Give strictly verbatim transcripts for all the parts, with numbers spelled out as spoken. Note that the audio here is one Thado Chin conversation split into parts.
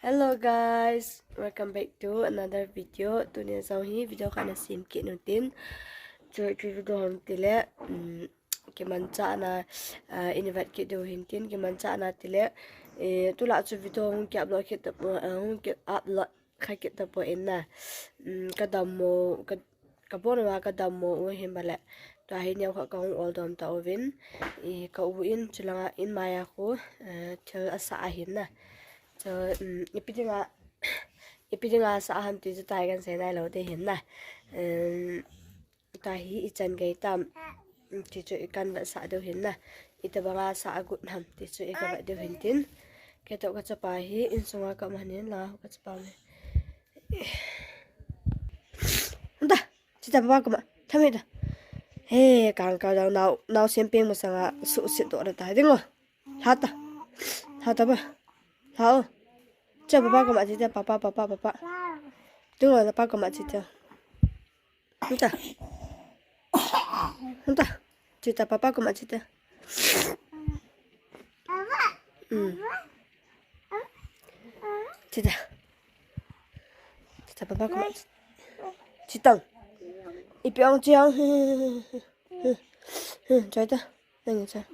Hello guys, welcome back to another video. Tuni jong hi video khat ana sem kit u tin. Chu, chu video ham tile, um, kimanchah na, uh, invite kit diu hin tin, kimanchah na tile, eh, tulai chu video hung ki upload kit tapon, uh, hung ki upload kha kit tapon na. Um, ka dammo, ka, ka bon uva ka dammo u hin bale. Tua hi neo khat ka hung ol dom tauvin. I ka u in chulanga in maiya khu, eh, thil asah ahin na. Chu, um, ipi dinga, ipi dinga asah ham ti chu tua hi kan sei nailou ding hin na. Um, tua hi ichan gei tam, um, ti chu i kan vetsah diu hin na. Itobanga asah agot ham ti chu i ka vet diu hin tin. Keitoh ka chapa hi insunga ka um ahin la ka chapa me. Anta, chita papa koma, thame ta. He, kang ka dang nao, nao sem peng masanga suhset doh ta ding o. Lha ta. Lha ta ba. Lha o. Cha papa koma chita, papa, papa, papa. Ding o, papa koma chita. Anta. Anta. Chita papa koma chita. Hmm. Chita. Chita papa koma. Chitang. Ipi ong chiang. Chita. Nang chita.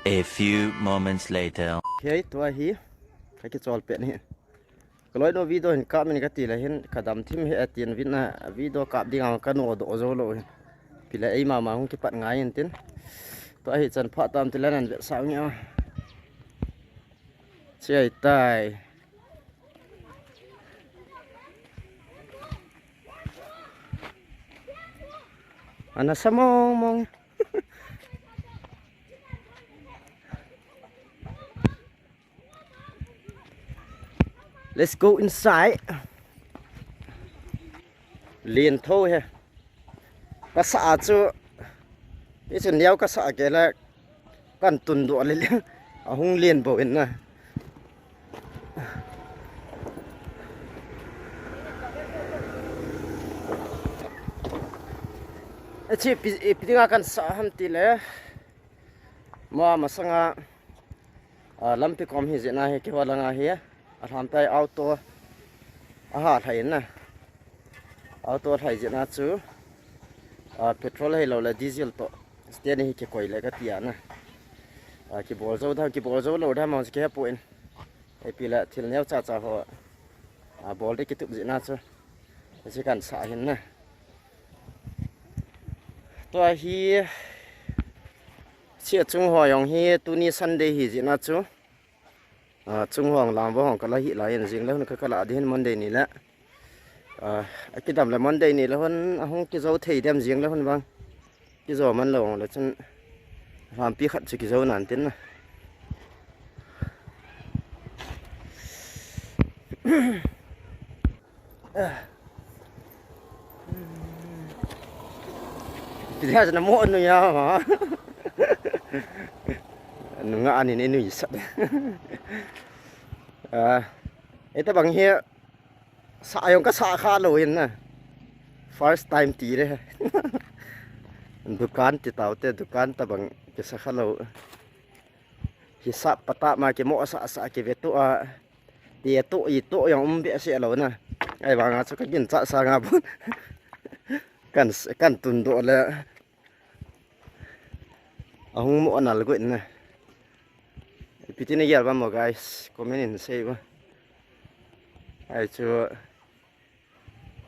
A few moments later. Hei, tua hi, ka kichol pet ni. Ka loi no video hin kap min ka ti le hin, ka dam thim hi atin vin na video kap ding ang ka no do zo lo hin. Pile ei mama hung kipat ngai in tin. Tua hi chan pha tam ti le nan vetsah nge. Chi ai tai. Ana sa mong mong. Let's go inside. Lien tho he. Ka sa a chu. Hichu neo ka sa a kei le. Kan tun doh le le. Ahung lien bou in na. Hichu ipi, ipi dinga kan sa ham ti le. Mo masanga, a, lampi kom hi jeh na hi keiho langa hi, a lham tai auto, aha lhai na. Auto lhai jeh na chu, a, petrol hi lou le diesel to. Stand hi kikoi le ka ti a na. A, kibol jou da, kibol jou lou da, mo kihepoi. Ipi le thil neo cha cha ho, a, bol ding kitup jeh na chu. Hiche kan sa hin na. Tua hi, hiche chung ho jong hi tuni Sunday hi jeh na chu. A, chung ho lam va hung ka la hi lai in jing le hun ka ka la ding hin Monday ni le. A, akidam le Monday ni le hun ahung kijou thei dem jing le hun vang. Kijou man lou le chun lampi khat chu kijou nan tin na. Ti dia na mo nu ya ma. Nu nga ani ne nu isat. Ah, ita bang hi sa ayong ka sa kha lou in na. First time ti le. Dukan ti tau te, dukan tabang kisa kha lou. Hisap patah ma kimo sa sa kive tu a. Ti tu i tu jong um behseh lou na. Ahivanga chu ka ginchat sanga bon. Kan, kan tun doh le. Ahung mo nal go in na. Ipi ti na gel uvam mo guys. Comment in sei uvo. Ahi chu.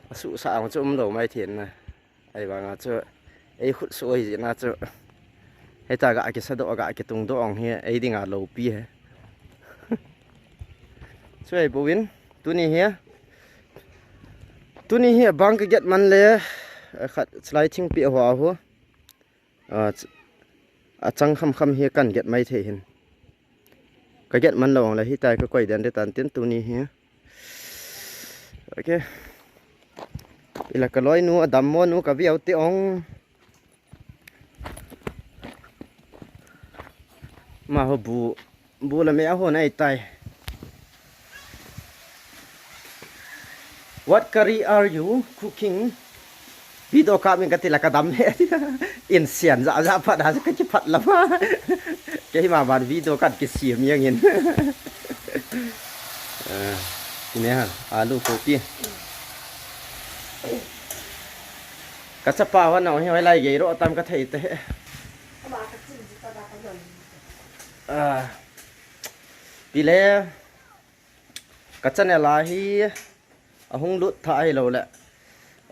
Asuhsah ang chu umlou mai thei na. Ahivanga chu ei khutsoh ahi jeh na chu. Hita ga kisadoh ga kitungdoh ang hi ei dinga loupi hi. Chuai bouvin, tuni hi. Tuni hi abang ka get man le, eh, khat slai thingpi a hua hu. Ah, ch-, achang kham kham hi kan get mai thei hin. Ka get man lo ang le hitai ka koi den de tan tin tuni hi. Okay. Ila ka loi nu, a dam mo nu ka viau te ong. Ma ho bu, bu la me a ho nai tai. What curry are you cooking? Video ka min ka ti la ka dam he. In sian za za phat ha ka ki phat la ma. Ke hi ma ban video kan ki siam yang in. Ah, ne ha, alu kopi. Ka chapa ho na hi lai gei ro tam ka thei te. Ah, pile ka channel a hi ahung lut tha ahi lo le.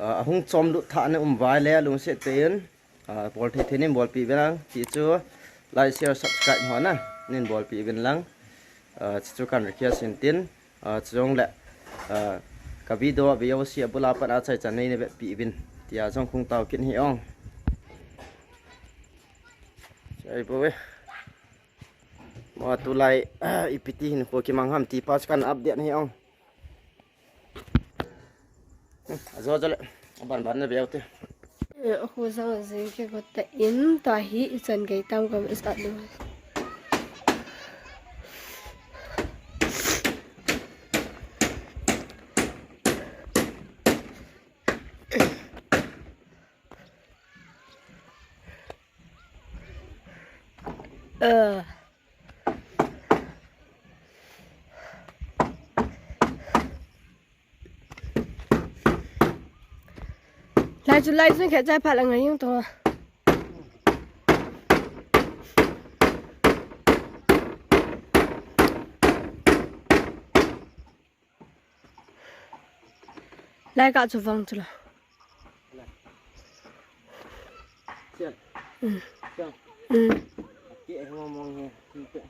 Ah, ahung chom lut tha na um vai le lungset te in. Ah, bol thei thei nin bolpi uvin lang. Ti chu like, share, subscribe ho na. Nin bolpi uvin lang. Ah, chu chu kan request in tin. Ah, chujong le, ah, ka video, video si abula pat a chai chan nei ne vetpi uvin. Tia jong khung tau kin hi ong. Chai bo e. Mo tulai, ah, ipi ti hin ko ki mang ham ti pas kan update hi ong. Hmm, ajo jo le, aban ban na viau te. Eh, khu jang jing ke ko ta in ta hi i chan gei tam ka is at lu. Eh. Lai chu, lai chu khe chai pha la ngai yung to. Lai ka chu vang chu la. Sian. Mm. Sian. Mm. Ki e mo mong he. Ki pe.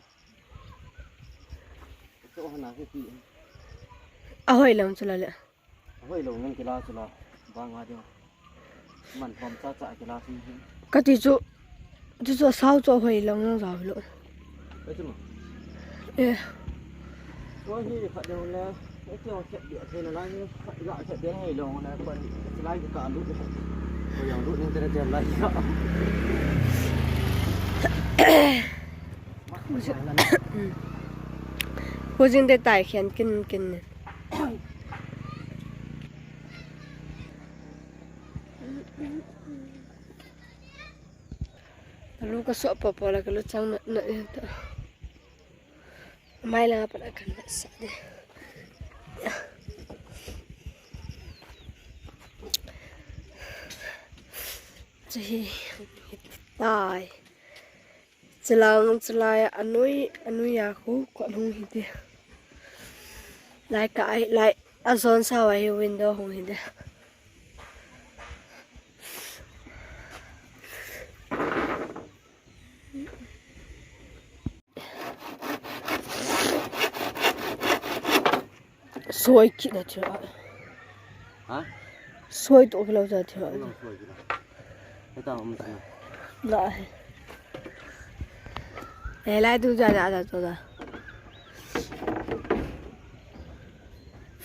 Chu hana ke ki. A hoi lang chu la le. Hoi lo ngan kila chu la. Bang a ding. Man pom cha cha kila chu. Ka ti chu. Chu chu sao chu hoi lang nang zau lo. Ai chu ma. Eh. Ko hi khat deu le. Ai chu khat deu thei na lai ni. Khat la khat deu hoi lo na ko lai ka lu. Ko yang lu ni te te lai ka. Hujing de tai khian kin kin ne. Kalu ka so popo la kalu chang na na ta. Mai la pa kan sa de. Chu hi tai. Chilang chilai a anui anui a khu ko hung hi de. Lai ka ai lai a zon sa wa hi window hung hi de. Soi kit na thil a. Ha? Soi to kilo ja thil a. Ano soi kit na? Heta um sina. La he. Eh, lai tu ja ja ja to da.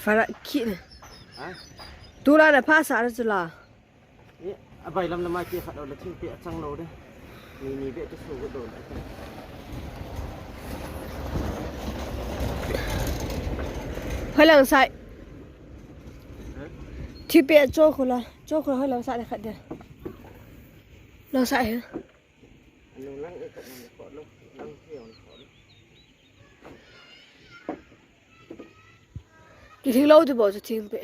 Fara kit na. Ha? Tu la na pha sa ra chu la. Ni, a bailam lam a kikhat lo le thingpi achang lo de. Ni, ni be tu su gut lo le. Hoi lang sai. Thingpi acho khu la, cho khu la hoi lang sai le khat de. Lang sai he. Anu lang e khat lang ko lo, lang thei on ko lo. Ki thing lo ti bo chu thingpi.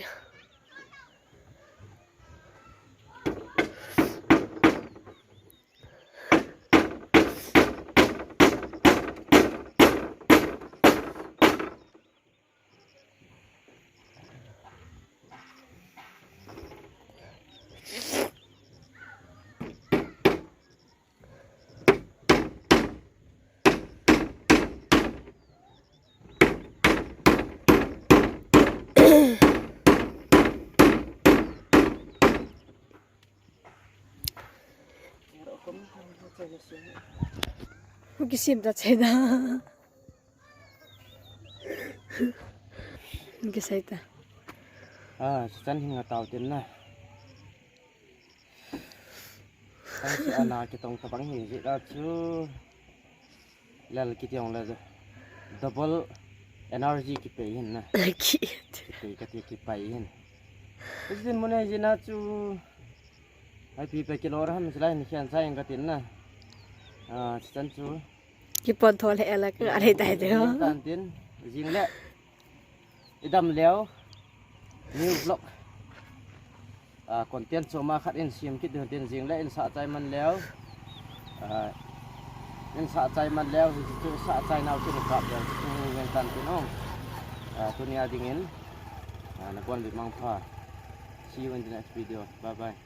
Kisim ta cheda. Kisai ta. Ah, chan hin nga tau tin na. Ang si ana kitong tabang hin jit a chu. Lal kiti ong la double energy kipe hin na. Kipe kati kipai hin. Isin mo na jina chu. Hai pi pe kilo ra ham silai ni khen sai ka tin na. Ah, chan chu. Kipon tho le la ka le tai de. Tan tin jing le. Idam leo. New vlog. Ah, content choma khat in sim kit ding tin jing le in sa chai man leo. Ah, in sa chai man leo hi chu sa chai nau chu kap leo chu ngen tan tin ong. Ah, tunia dingin. Ah, na kon li mang pha. See you in the next video. Bye bye.